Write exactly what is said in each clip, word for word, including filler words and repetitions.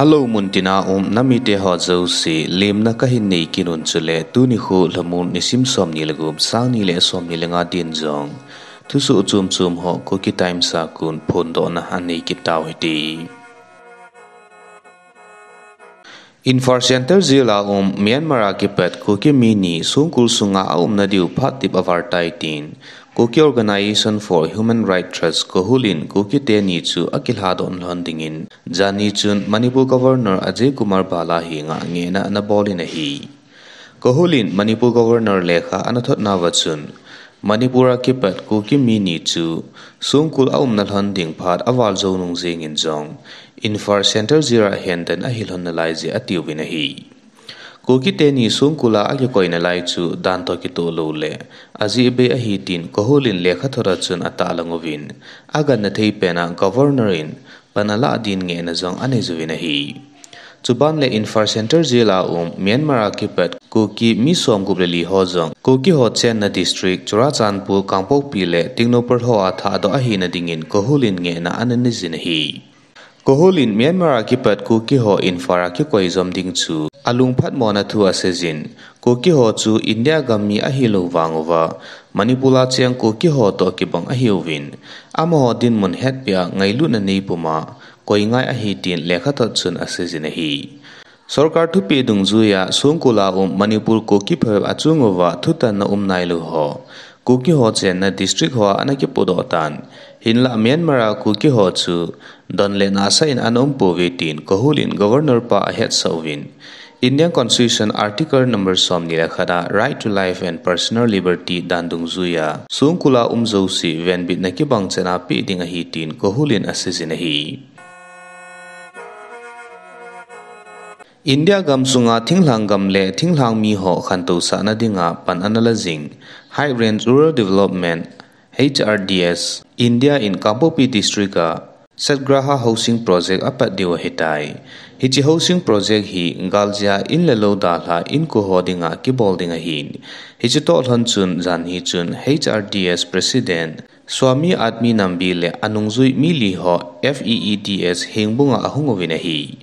Hello, muntina um namite ho jouse, lemna kahin nei kit un chule, tuni khu Lhamur nisim somni le gup, sangni le somni le nga din jong thusoh chom chom ho Kuki Times a kon phondohna anei kit tau hite. Imphal Central Jail a um Myanmar a kipat Kuki mi ni songkul sunga aumna diu phat tep aval tai tin, Kuki Organisation for Human Rights Trust, KOHUR in Kuki teni chu akilhadoh lhon dingin, janhi chun Manipur Governor Ajay Kumar Bhalla henga ngehna anabol in ahi. KOHUR in Manipur Governor lekha anathot nauva chun, Manipur a kipat Kuki mi ni chu songkul aumna lhon ding phat aval jou nung jengin jong, Imphal Central Jail a hendan ahi lhon nalai jeh atiuvin ahi. Kuki teni songkul a akikoi nalai chu dan toh kitoh lou le, ajeh bei ahi tin KOHUR in lekhathot a chun atahlang uvin, agangthei pen a Governor in pan alah din ngehna jong anei jouvin ahi. Chuban le Imphal Central Jail a um Myanmar a kipat Kuki mi somgup le li ho jong Kuki ho chenna district Churachandpur, Kangpokpi le Tengnoupal ho a thahdoh ahina dingin KOHUR in ngehna ananei jin ahi. KOHUR in Myanmar a kipat Kuki ho Imphal a kikoi jom ding chu alungphatmona thu aseijin, Kuki ho chu India gam mi ahilou vang uva, Manipur a cheng Kuki ho toh kibang ahiuvin, amaho dinmun hetpeh a ngailutna nei puma koi ngai ahi tin lekhathot chun aseijin ahi. Sorkar thupeh dungjuiya songkul a um Manipur Kuki phabep achung uva thutanna um nailou ho, Kuki ho chenna district hoa anakipodoh tan. Hinlah Myanmar a Kuki ho chu don le nasa in ana um pouve tin KOHUR in Governor pa ahetsah uvin, Indian Constitution Article number somni le khat a Right to Life and Personal Liberty dan dungjuiya songkul a um jouse venbitna kibang chan a peh ding ahi tin KOHUR in aseijin ahi. India gamsunga thinglhang gam le thinglhang mi ho khantousahna dinga pan analajing High Range Rural Development, H R D S, India in Kangpokpi District a Satyagraha Housing Project apat diu ahitai. Hiche Housing Project hi galjia in le lou dalha inko ho dinga kibol ding ahin. Hiche toh lhon chun janhi chun H R D S President Swami Atmananbee le anungjui mi li ho F E E D S Hengbung a ahung uvin ahi.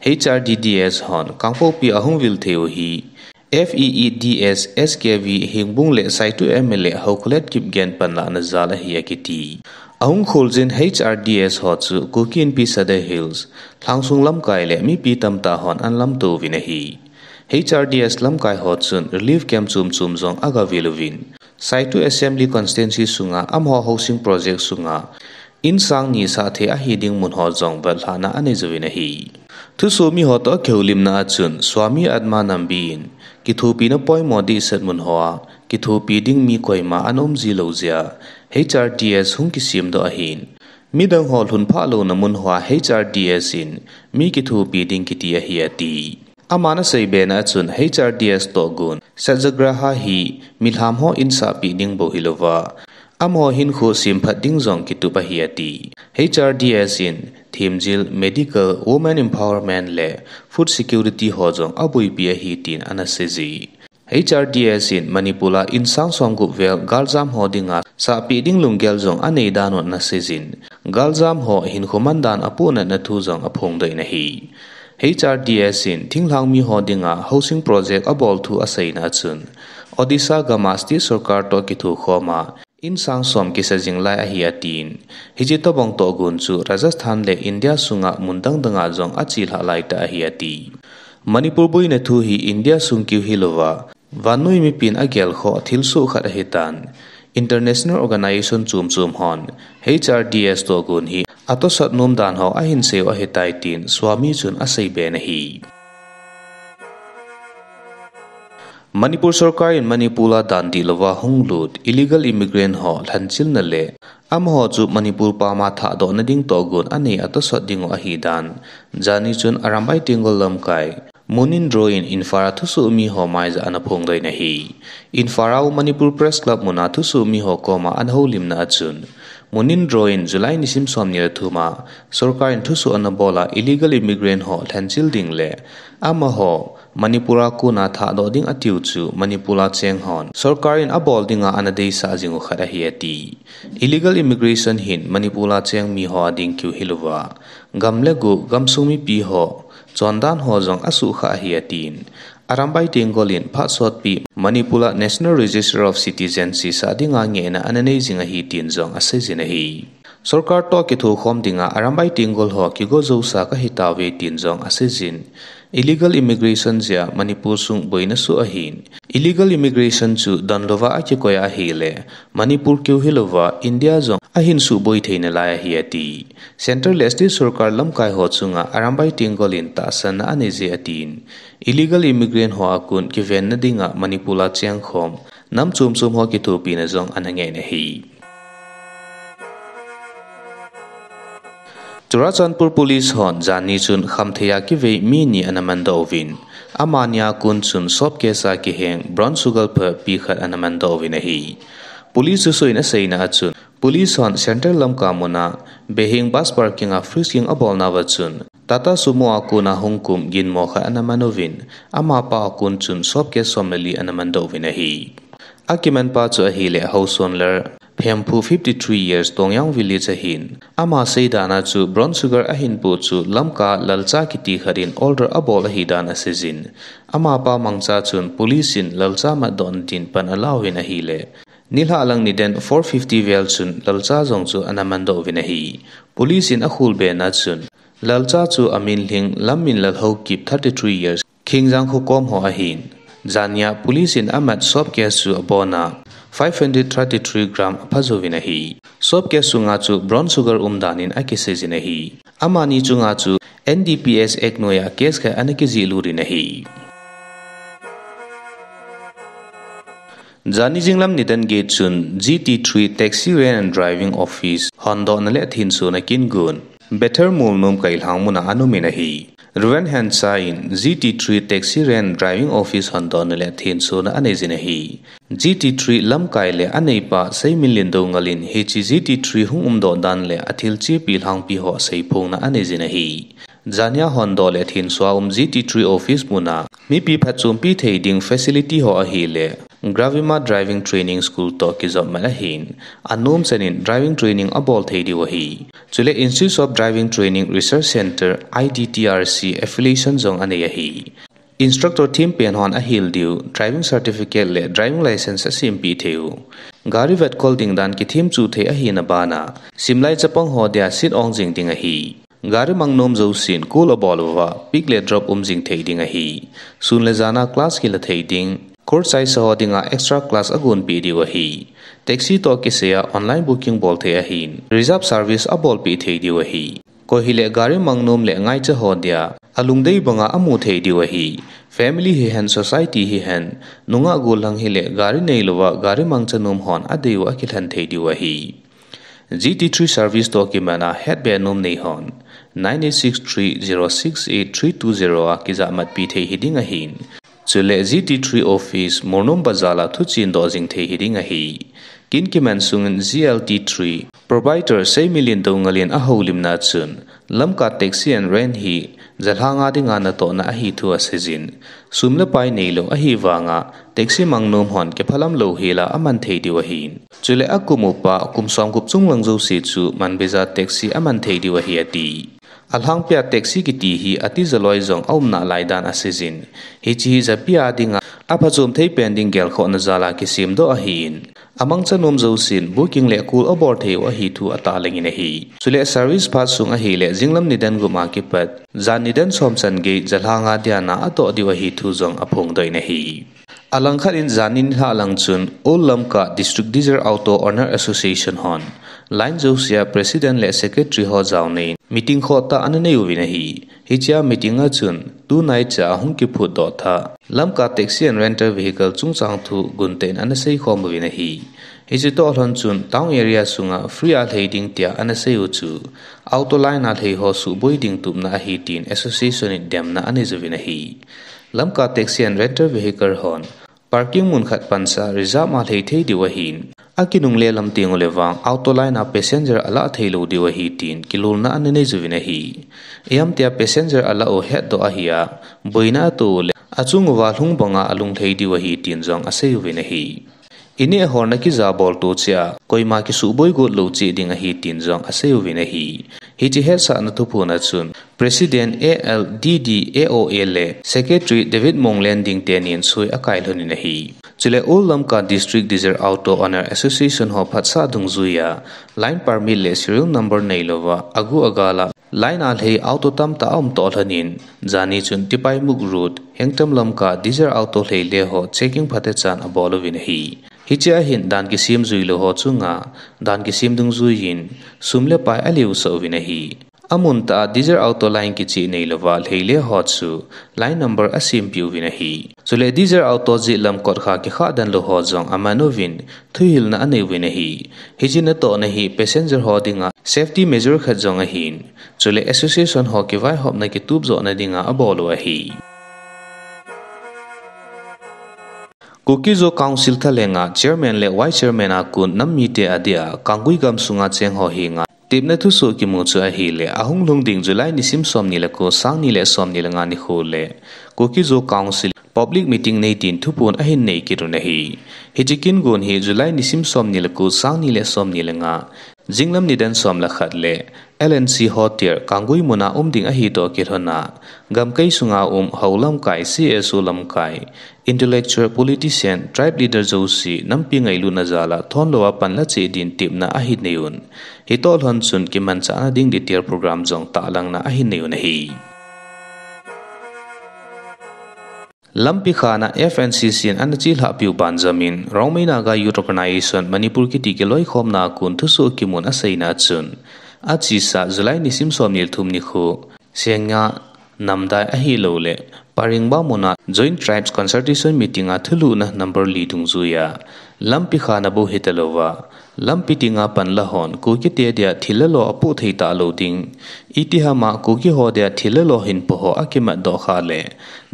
H R D D S hon Kangpokpi ahung vil thei u hi F E E D S S K V Hengbung le Saitu M L A Haokholet Kipgen panlahna jal ahi akiti. Ahung kholjin H R D S ho chu Kuki Inpi Sadar Hills, Lhangsong lamkai le mipi tamtah hon analamto uvin ahi. H R D S lamkai ho chun relief camp chom chom jong agavil uvin, Saitu Assembly Constituency sunga amaho housing project sunga in sang ni sah thei ahi ding mun ho jong vetlhahna anei jouvin ahi. Thusoh mi ho toh akihoulimna a chun Swami Atmananbee in kithopina poimo dehset mun hoa kithopi ding mi koima ana um ji lou jeh a H R D S hung kisemdoh ahin, midang ho lhunphah louna mun hoa H R D S in mi kithopi ding kiti ahi ati. Aman aseibe na a chun H R D S tohgon Satyagraha hi milham ho in sahpeh ding bou hilouva, amaho hinkho semphat ding jong kitup ahi ati. H R D S in themjil, medical, women empowerment le food security ho jong aboipi ahi tin ana seiji. H R D S in Manipur a in sang somgup vel galjam ho dinga sahpeh ding lunggel jong anei dan u ana seijin, galjam ho hinkho mandan apohnatna thu jong aphongdoh in ahi. H R D S in thinglhang mi ho dinga housing project abol thu aseina a chun, Odisha gam a state sorkar toh kithokhom a in sang som kisa jing lai ahi atin, hiche tobang tohgon chu Rajasthan le India sunga mun dang dang a jong achelhah laitah ahi ati. Manipur boina thu hi India sung kiu hilouva, vannoi mipin agelkhoh thilsoh khat ahitan, international organization chom chom hon H R D S tohgon hi atosot nom dan ho ahin seiu ahitai tin Swami chun aseibe na ahi. Manipur sorkar in Manipur a dan dihlouva hunglut illegal immigrant ho lhanchilna le amaho chu Manipur pam a thahdohna ding tohgon anei atosot dingu ahidan, janhi chun Arambai Tenggol lamkai Munindro in Imphal a thusoh mi ho maija ana phongdoh in ahi. Imphal a Manipur Press Club mun a thusoh mi ho koma ana houlimna a chun, Munindro in July nisim somni le thum a sorkar in thusoh anabol a illegal immigrant ho lhanchil ding le amaho Manipur a kona thahdoh ding atiu chu Manipur a cheng hon sorkar in abol dinga ana deisah jingu khat ahi ati. Illegal immigration hin Manipur a cheng mi ho a ding kiu hilouva, gam le go, gamsung mipi ho chondan ho jong asuhkhah ahi atin. Arambai Tenggol in phat sotpi Manipur a National Register of Citizens sah dinga ngehna ana nei jing ahi tin jong aseijin ahi. Sorkar toh kithokhom dinga Arambai Tenggol ho kigo jousa kahi tauve tin jong aseijin. Illegal immigration jeh a Manipur sung boina soh ahin. Illegal immigration chu donlouva akikoi ahile, Manipur keu hilouva India jong ahin suboi thei nalai ahi ati. Central le state sorkar lamkai ho chunga Arambai Tenggol in tahsanna anei je atin. Illegal immigrant ho a kon kivenna dinga Manipur a chengkhom nam chom chom ho kithopina jong ana ngehna ahi. Churachandpur Police hon janhi chun khamthei a kivei mi ni ana mandoh uvin, amani a kon chun soap case a kiheng brown sugar phapi khat ana mandoh uvin ahi. Police thusoh in aseina a chun, Police hon Central Lamka muna Behing bus parking a frisking abolnauva chun, Tata Sumo a kona hung kum ginmo khat ana man uvin, amapa a kon chun soap case som le li ana mandoh uvin ahi. Akimanpa chu ahile Haosonlal Phemphu, fifty three years, Tongyang village ahin. Ama seidan a chu brown sugar ahin po chu Lamka Lalcha kiti khat in order abol ahidan aseijin. Amapa mangcha chun police in Lalcha matdohna din pan alauvin ahile, nilhah lang niden four fifty vel chun Lalcha jong chu ana mandoh uvin ahi. Police in akholbena chun, Lalcha chu amin lhing Lamminlal Haokip, thirty three years, Khingjang khokom ho ahin. Janhi a police in amat soap case chu abona, five hundred thirty three gram aphajouvin ahi. Soap case sunga chu brown sugar umdan in akiseijin ahi. Amani chunga chu N D P S Act noiya case khat ana kijihlut in ahi. Janhi jinglam nidan get chun G T three Taxi Rent and Driving Office hondohna le thensona kingon Bethel Molnom Kailhang muna ana umin ahi. Reverend Hencha in G T three Taxi Rent Driving Office hondohna le thensona aneijin ahi. G T three lamkai le aneipa Seiminlen Doungel in hiche G T three hung umdoh dan le athil chepi lhangpi ho seiphongna aneijin ahi. Janhi a hondoh le thenso a um G T three office muna mipi phatchompi thei ding facility ho ahile Gravima Driving Training School toh kijopmat ahin, anom chan in driving training abol thei diu ahi. Chule Institute of Driving Training Research Centre, I D T R C, affiliation jong anei ahi. Instructor thempen hon ahil diu, driving certificate le driving license asempeh thei u. Gari vetkol ding dan kithemchu thei ahina bana, simlai chapang ho dia seat ong jing ding ahi. Gari mangnom jousen kol abol uva, pick le drop um jing thei ding ahi. Sun le jan a class kila thei ding, course chaisa ho dinga extra class agonpeh diu ahi. Taxi toh kisaiya online booking bol thei ahin, reserve service abolpeh thei diu ahi. Koi hile gari mangnom le ngaicha ho dia alungdei banga amu thei diu ahi. Family hihen, society hihen, nungah gollhang hile gari neilouva gari mangcha nom hon adei u akilhen thei diu ahi. G T three service toh kiman a hetbe nom nei hon nine eight six three zero six eight three two zero a kijahmatpi thei hiding ahin. Chule G T three office Molnom Bazar a thuchen doh jing thei hiding ahi. Kin kiman sungin G L T three proprietor Seiminlen Doungel in ahoulimna chun Lamka Taxi and Rent hi jalhanga dinga natohna ahi thu aseijin. Sum le pai neilou ahivanga taxi mangnom hon kiphalam louhela aman thei diu ahin. Chule akum upa kum somgup chunglang jouse chu manbeija taxi aman thei diu ahi ati. Alhangpia taxi kiti hi atija loi jong aum nalai dan aseijin. Hiche hi japi a dinga aphachom thei pen ding gelkhohna jal a kisemdoh ahin. Amangcha nom jousen booking le kol abol thei u ahi thu atahlengin ahi. Chule service phat sung ahile jinglam nidan gup a kipat jan nidan som chan gei jalhanga dia na atoh diu ahi thu jong aphongdoh in ahi. Alangkhat in janhi nilhah lang chun All Lamka District Diesel Auto Owner Association hon line jousea president le secretary ho jaoneiyin meeting khohtah ana nei uvin ahi. Hichea meeting a chun tonight cha ahung kiphutdoh tha Lamka taxi and rental vehicle chungchang thu guntah in ana seikhom uvin ahi. Hiche toh lhon chun town area sunga free a lhei ding tia ana sei u chu auto line a lhei ho suboi ding tupna ahi tin association in demna anei uvin ahi. Lamka taxi and rental vehicle hon parking mun khat pansa reserve a lhei thei diu ahin. Akinungle lam teng uleh vang auto line a passenger alah theilou diu ahi tin kilolna ana nei uvin ahi. Ijemtia passenger alah u hetdoh ahia, boina ato uleh achung uva lhung banga alung lhei diu ahi tin jong asei uvin ahi. Ineh holna kijabol to cheh a koima kisuboi got lou cheh ding ahi tin jong asei uvin ahi. Hiche hetsahna thuphon a chun President A L D D A O A le Secretary David Monglen Ding tenin soi akai lhonin ahi. Chule Old Lamka District Diesel Auto Owner Association ho phatsah dungjuiya line permit le serial number neilouva agu agal a line a lhei auto tamtah aum toh lhonin, jani chun Tipaimukh Road, Hengtam Lamka diesel auto lhei le ho checking phatechan abol uvin ahi. Hichea hin dan kisem juilou ho chunga dan kisem dungjuiyin sum le pai aleusah uvin ahi. Amun tah a diesel auto line kicheh neilouva lhei le ho chu line number asempeh uvin ahi. Chule diesel auto jeh lam kotkha kikhah den lou ho jong aman uvin thuhilna anei uvin ahi. Hiche natohna hi passenger ho dinga safety measure khat jong ahin, chule association ho kivaihopna kitupjohna dinga abol u ahi. Kuki-Zo Council thalenga Chairman le Vice Chairman a kon nam mite adia Kanggui gamsunga cheng ho henga tepna thusoh kimu chu ahile, ahung lhung ding July nisim somni le ko, sangni le somni le nga nikho le Kuki-Zo Council public meeting nei tin thuphon ahin nei kit un ahi. Hiche kin gon hi July nisim somni le ko, sangni le somni le nga, jinglam nidan som le khat le L and C Hotel Kanggui muna um ding ahi toh kilhona, gamkai sunga um hou lamkai, C S O lamkai, intellectual, politician, tribe leader jouse nampi ngailutna jal a thonlou a panla cheh din tepna ahin nei un. Hitoh lhon chun kimanchahna ding detail program jong tahlangna ahin nei un ahi. Lampi khan a F N C C in ana chelhah piu banjamin Rongmei Naga Youth Organisation Manipur kiti kiloikhomna a kon thusoh kimun aseina a chun, achesa July nisim somni le thum nikho, Sengnya, Namdai ahilouleh Paringba muna Joint Tribes Consultation Meeting a thulhuhna number li dungjuiya lampi khan a bou hitalouva, lampi dinga panla hon Kukite dia thil le lo apoh thei talou ding, itihama Kuki ho dia thil le lo hinpo ho akimatdoh khah le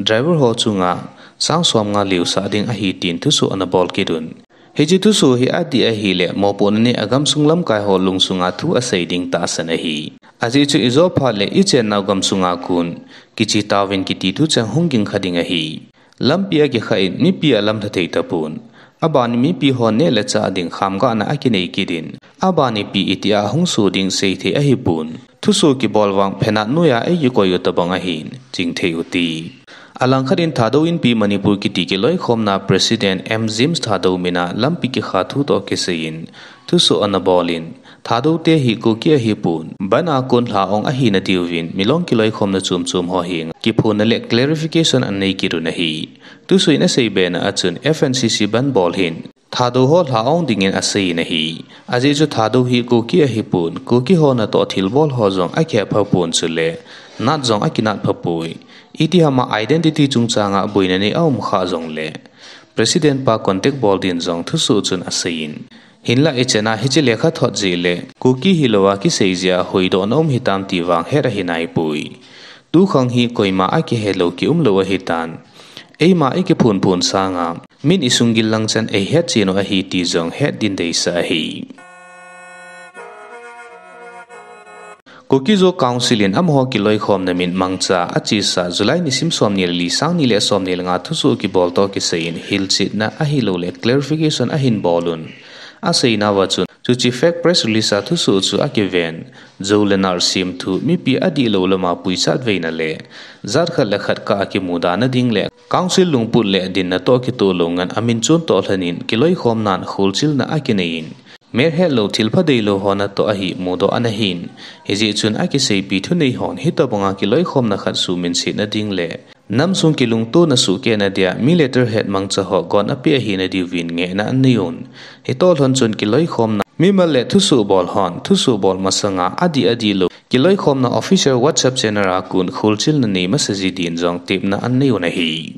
driver ho chunga sang somnga leusah ding ahi tin thusoh ana bol kit un. Hiche thusoh hi adih ahile mopohna nei a gamsung lamkai ho lungsunga thu asei ding tahsan ahi. Ajeh chu ijo phat le ichennau gamsunga kon kiche tauvin kiti thucheng hung ging kha ding ahi. Lampi akikhah in mipi alamlha thei tapon, aban in mipi ho neh le chah ding khamgahna akinei kit in, aban ipi itia hung soh ding seithei ahipon, thusoh kibol vang phenat noiya eikikoi u tobang ahin chingthei ute. Alangkhat in Thadou Inpi Manipur kiti kiloikhomna President M James Thadou mina lampi kikha thu toh kisaiyin thusoh ana bol in, Thadou te hi Kuki ahipon, bandh a kon lha ong ahina diuvin milong kiloikhomna chomchom ho henga kiphonna le clarification anei kit un ahi. Thusoh in aseibena a chun F N C C bandh bol hin Thadou ho lha ong dingin aseiyin ahi. Ajeh chu Thadou hi Kuki ahipon, Kuki ho natoh thilbol ho jong akihephapon chule nat jong akinatphapoi. Itihama identity chungchanga boina nei aumkhah jongle President pa contact bol din jong thusoh chun aseiyin, hinlah ichena hiche lekhathot jeh le Kuki hilouva kisei jeh a hoidohna um hitam ti vang het ahinaipoi. Tukhang hi koima akihelou kiumlou ahitan, eima ikiphonphon sanga min isunggil langchan eihetchen u ahi ti jong het din deisah ahi. Kuki-Zo Council in amaho kiloikhomna min mangcha achesa July nisim somni le li, sangni le somni le nga thusoh kibol toh kisaiyin hilchetna ahilouleh clarification ahin bol un. Aseinauva chun chuche fake press release a thusoh chu akiven, jou le nal semthu, mipi adihlou lama puichat veina le jat khat le khat kah a kimudana ding le Council lungput le dinna toh kitoh lou ngan amin chontoh lhonin kiloikhomnan kholchilna akineiyin, melhetlou thilpha deilou ho natoh ahi mudoh anahin, hijeh chun akiseipi thunei hon hitobanga kiloikhomna khat suhminsetna ding le namsung kilungtona suhkehna dia mi letterhead mangcha ho gon apeh ahina diuvin ngehna aneiun. Hitoh lhon chun kiloikhomna mimal le thusoh bol hon thusoh bol masanga adih adihlou kiloikhomna official WhatsApp channel a kon kholchilna nei masaji din jong tepna aneiun ahi.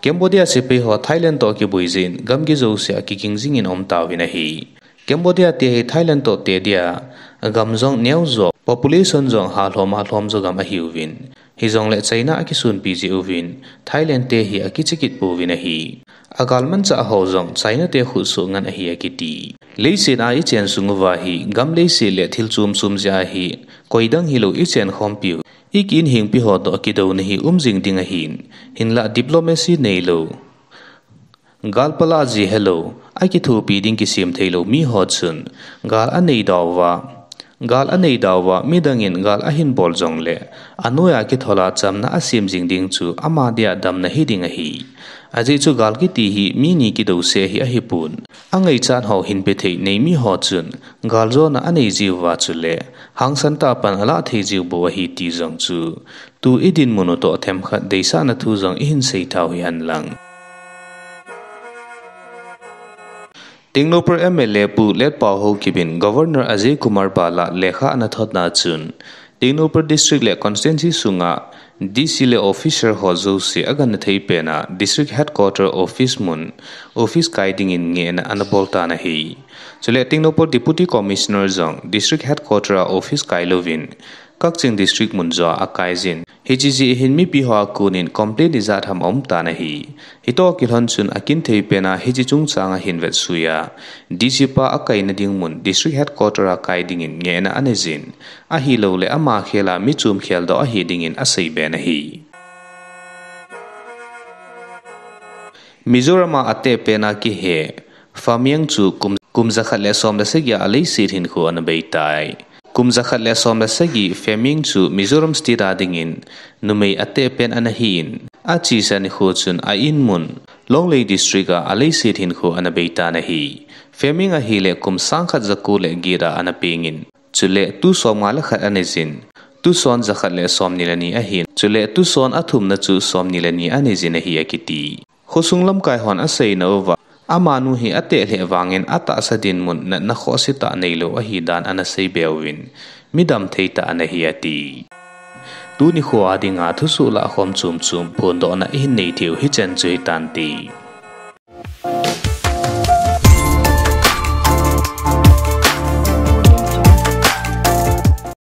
Cambodia sepai ho Thailand toh kiboi jeh in gamgi jousea kiging jingin aumtauvin ahi. Cambodia te hi Thailand toh te dia gam jong neojo, population jong halhom halhomjo gam ahiuvin, hijongle China akisonpi jeh uvin Thailand te hi akichekit pouvin ahi. Agalmanchah ho jong China te khutsoh ngan ahi akiti. Leiset a ichen sung uva hi gam leiset le thil chomchom jeh a hi koidang hilou ichen khompiu, iki inhengpi ho toh kidouna hi umjing ding ahin, hinlah diplomacy neilou Gal pala ji helou, akithopi ding kisem theilou miho chun, gal anei dauva, gal anei dauva, midangin gal ahin bol jongle, anoiya kithola chamna asem jing ding chu ama dia damna hiding ahi. Ajeh chu gal kiti hi mi ni kidouse hi ahipon, angaichat ho hinpe thei nei miho chun, gal jona anei jiuva chule, hangsan tah pan alah thei jiu bou ahi ti jong chu, tu idinmun u toh themkhat deisahna thu jong ihin sei tau hihen lang. Tengnoupal M L A Pu Letpao Haokip in Governor Ajay Kumar Bhalla lekha ana thotna chun, Tengnoupal District le Constituency sunga D C le officer ho jouse agangthei pena District Headquarter Office mun, office kai dingin ngehna ana bol tan ahi. Chule Tengnoupal Deputy Commissioner jong District Headquarter a office kai louvin, Kakching District mun joh a akai jin. Hiche jeh hin mipi ho a konin complain ijat ham aum tan ahi. Hitoh kilhon chun akinthei pena hiche chungchang a hin vetsuiya, D C pa akaina ding mun District Headquarter a kai dingin ngehna anei jin. Ahilouleh ama khela mi chom kheldoh ahi dingin aseiben ahi. Mizoram a ateh pena kihe, Phameng chu kum, kum jakhat le som le sagi a aleiset hinkho ana beitai. Kum jakhat le som le sagi Phameng chu Mizoram State a dingin numei ateh pen ana hin, achesa nikho chun a inmun Longlei District a aleiset hinkho ana beitan ahi. Phameng ahile kum sangkhat jako le get a ana pengin, chule tu somnga le khat anei jin, tuson jakhat le somni le ni ahin, chule tuson athumna chu somni le ni anei jin ahi akiti. Khosung lamkai hon aseina uva, amanu hi ateh lheh vangin atahsa dinmun natna khohse tah neilou ahidan ana seibe uvin, midam thei tah ana hi ati. Tuni kho a dinga thusoh lahkhom chomchom phondohna ihin nei theiu hichan chu hitante.